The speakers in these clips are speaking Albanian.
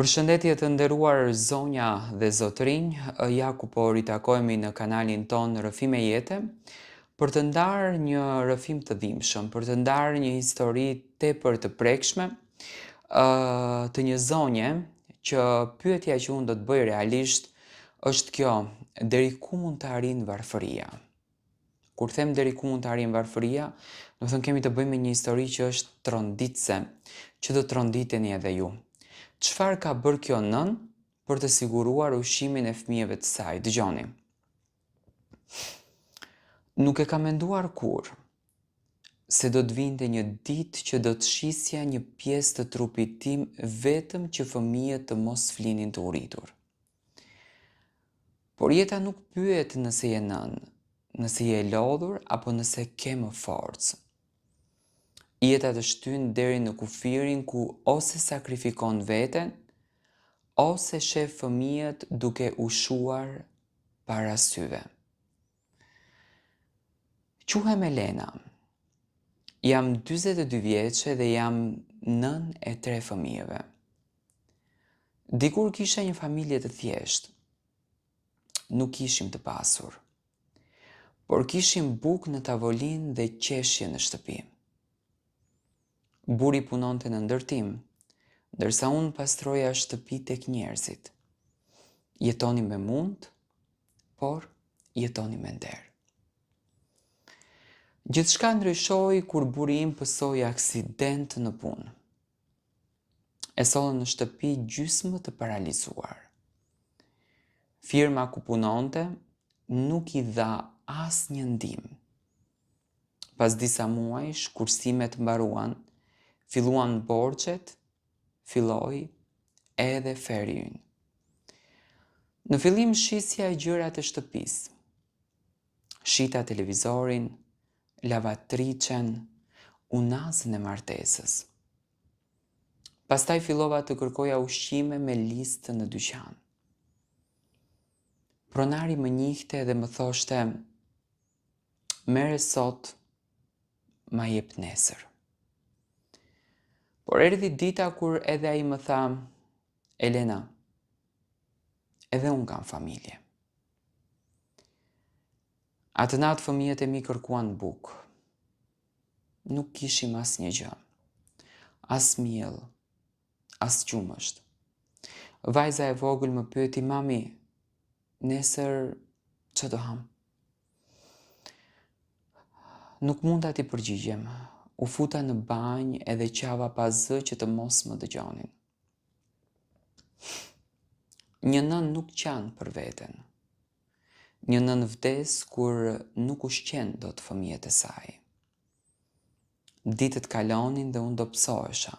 Përshëndetje të nderuar zonja dhe zotërinj, ja ku po ritakohemi në kanalin tonë Rrëfime Jete, për të ndarë një rrëfim të dhimbshëm, për të ndarë një histori tepër të prekshme, të një zonje që pyetja që unë do të bëj realisht është kjo, deri ku mund të arrijë varfëria? Kur them deri ku mund të arrijë varfëria, domethënë kemi të bëjmë me një histori që është tronditëse, që do tronditeni edhe ju. Çfarë ka bërë kjo nënë për të siguruar ushqimin e fëmijëve të saj? Dëgjoni. Nuk e kam menduar kurrë se do të vinte një ditë që do të shisja një pjesë të trupit tim vetëm që fëmijët të mos flinin të uritur. Por jeta nuk pyet nëse je nënë, nëse je e lodhur apo nëse ke më forcë. Jeta të shtyn deri në kufirin ku ose sakrifikon veten, ose sheh fëmijët duke u shuar para syve. Quhem Elena. Jam 42 vjeçe dhe jam nënë e tre fëmijëve. Dikur kisha një familje të thjeshtë. Nuk ishim të pasur. Por kishim bukë në tavolinë dhe qeshje në shtëpi. Burri punonte në ndërtim, ndërsa unë pastroja shtëpi tek njerëzit. Jetonim me mund, por jetonim me nder. Gjithçka ndryshoi kur burri im pësoi aksident në punë. E sollën në shtëpi gjysmë të paralizuar. Firma ku punonte nuk i dha asnjë ndihmë. Pas disa muajsh, kursimet mbaruan, filluan borxhet, filloi edhe ferri ynë. Në fillim shisja gjërat e shtëpisë. Shita televizorin, lavatriçen, unazën e martesës. Pastaj fillova të kërkoja ushqime me listë në dyqan. Pronari më njihte dhe më thoshte, merre sot, ma jep nesër. Por erdhi dita kur edhe ai më tha, Elena, edhe unë kam familje. Atë natë fëmijët e mi kërkuan bukë. Nuk kishim asnjë gjë. As miell, as qumësht. Vajza e vogël më pyeti mami, nesër ça do hamë? Nuk munda t'i përgjigjem. U futa në banjë edhe qava pa zë që të mos më dëgjonin. Një nënë nuk qan për veten. Një nënë vdes kur nuk ushqen dot fëmijët e saj. Ditët kalonin dhe unë dobësohesha.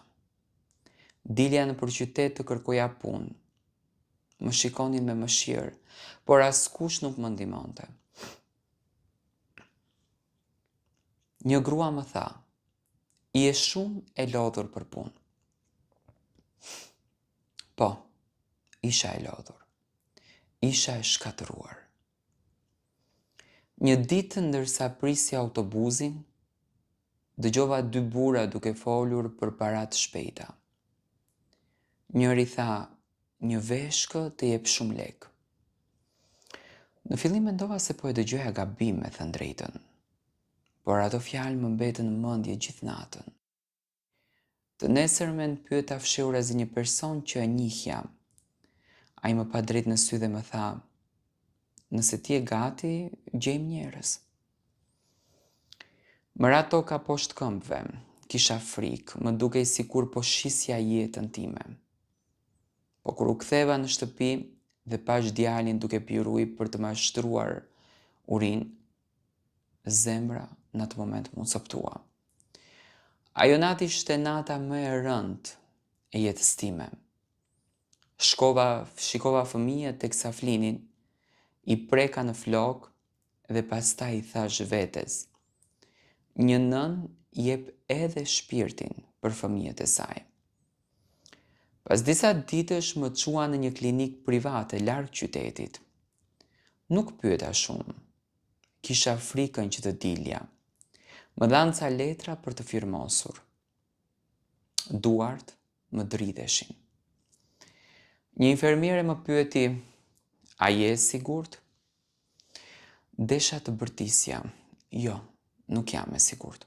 Dilja nëpër qytet të kërkoja punë. Më shikonin me mëshirë, por askush nuk më ndihmonte. Një grua më tha, je shumë e lodhur për punë. Po, isha e lodhur. Isha e shkatërruar. Një ditë ndërsa prisja autobuzin, dëgjova dy burra duke folur për para të shpejta. Njëri tha, një veshkë të jep shumë lekë. Në fillim mendova se po e dëgjoja gabim me thënë të drejtën, por ato fjalë më mbetën në mendje gjithë natën. Të nesërmen pyeta fshehurazi një person që e njihja. Ai më pa drejt në sy dhe më tha, nëse ti je gati, gjejmë njerëz. Më ra toka poshtë këmbëve, kisha frikë, më dukej sikur po shisja jetën time. Po kur u ktheva në shtëpi dhe pashë djalin duke pirë ujë për të mashtruar urinë, zemra në atë moment m'u coptua. Ajo natë ishte nata më e rëndë e jetës time. Shkova, shikova fëmijët teksa flinin, i preka në flokë dhe pastaj i thashë vetes. Një nënë jep edhe shpirtin për fëmijët e saj. Pas disa ditësh më çuan në një klinikë private larg qytetit. Nuk pyeta shumë. Kisha frikën që të dilja. Më dhanë ca letra për të firmosur. Duart më dridheshin. Një infermiere më pyeti, a je e sigurt? Desha të bërtisja, jo, nuk jam e sigurt.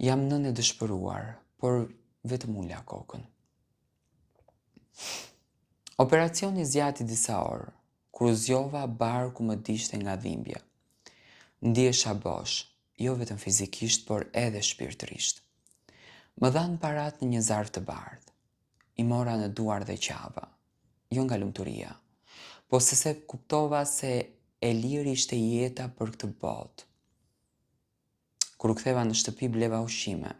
Jam nënë e dëshpëruar, por vetëm ula kokën. Operacioni zgjati disa orë. Kur u zgjova, barku më digjte nga dhimbja. Ndihesha bosh, jo vetëm fizikisht, por edhe shpirtërisht. Më dhanë paratë në një zarf të bardhë. I mora në duar dhe qava. Jo nga lumturia, po sepse kuptova se e lirë ishte jeta për këtë botë. Kur u ktheva në shtëpi bleva ushqime.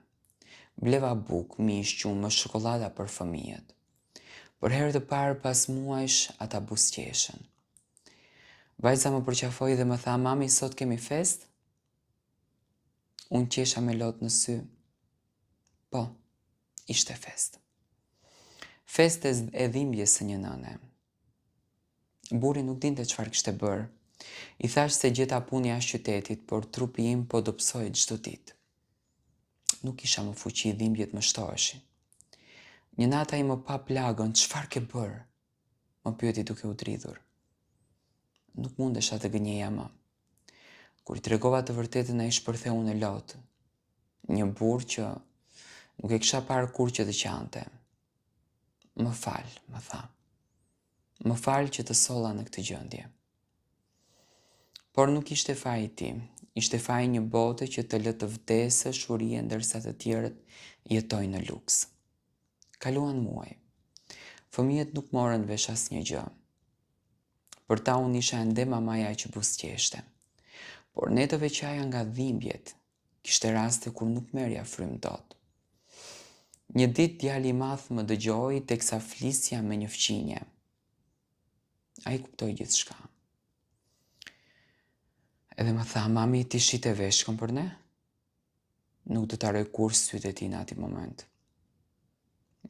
Bleva bukë, mish, qumësht, çokollata për fëmijët. Për herë të parë pas muajsh ata buzëqeshën. Vajza më përqafoi dhe më tha, mami, sot kemi festë? Unë qesha me lot në sy. Po, ishte festë. Festë e dhimbjes së një nëne. Burri nuk dinte çfarë kishte bërë. I thashë se gjeta punë jashtë qytetit, por trupi im po dobësohej çdo ditë. Nuk kisha më fuqi, dhimbjet më shtoheshin. Një natë ai më pa plagën, çfarë ke bërë? Më pyeti duke u dridhur. Nuk mundesha të gënjeja më. Kur i tregova të vërtetën, ai shpërtheu në lot. Një burrë që nuk e kisha parë kurrë që të qante. Më fal, më tha. Më fal që të solla në këtë gjendje. Por nuk ishte faji i tij, ishte faji i një bote që të lë të vdesësh urie ndërsa të tjerët jetojnë në luks. Kaluan muaj. Fëmijët nuk morën vesh asnjë gjë. Për ta unë isha ende mamaja që buzëqeshte. Por netëve qaja nga dhimbjet, Kishte raste kur nuk merrja frymë dot. Një ditë djali i madh më dëgjoi teksa flisja me një fqinje. Ai kuptoi gjithçka. Edhe më tha, mami, ti shite veshkën për ne? Nuk do të harroj kurrë sytë e tij në atë moment.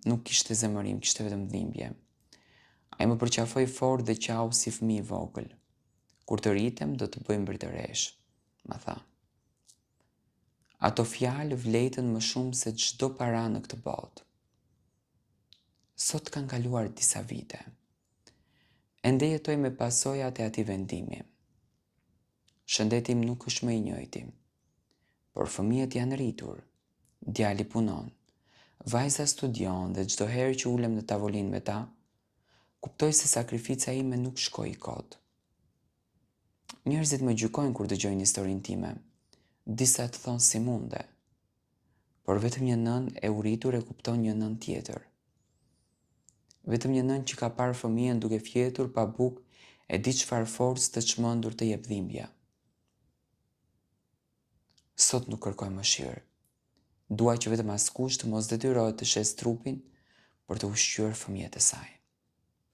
Nuk kishte zemërim, kishte vetëm dhimbje. Ai më përqafoi fort dhe qau si fëmijë i vogël. Kur të rritem, do të bëj mbretëreshë, më tha. Ato fjalë vlejtën më shumë se çdo para në këtë botë. Sot kanë kaluar disa vite. Ende jetoj me pasojat e atij vendimi. Shëndeti im nuk është më i njëjti. Por fëmijët janë rritur. Djali punon. Vajza studion dhe çdo herë që ulem në tavolinë me ta, kuptoj se sakrifica ime nuk shkoi kot. Njerëzit më gjykojnë kur dëgjojnë historinë time. Disa të thonë si munde. Por vetëm një nënë e uritur e kupton një nënë tjetër. Vetëm një nënë që ka parë fëmijën duke fjetur pa bukë e di çfarë forcë të çmendur të jep dhimbja. Sot nuk kërkoj mëshirë. Dua që vetëm askush të mos detyrohet të shesë trupin për të ushqyer fëmijët e saj.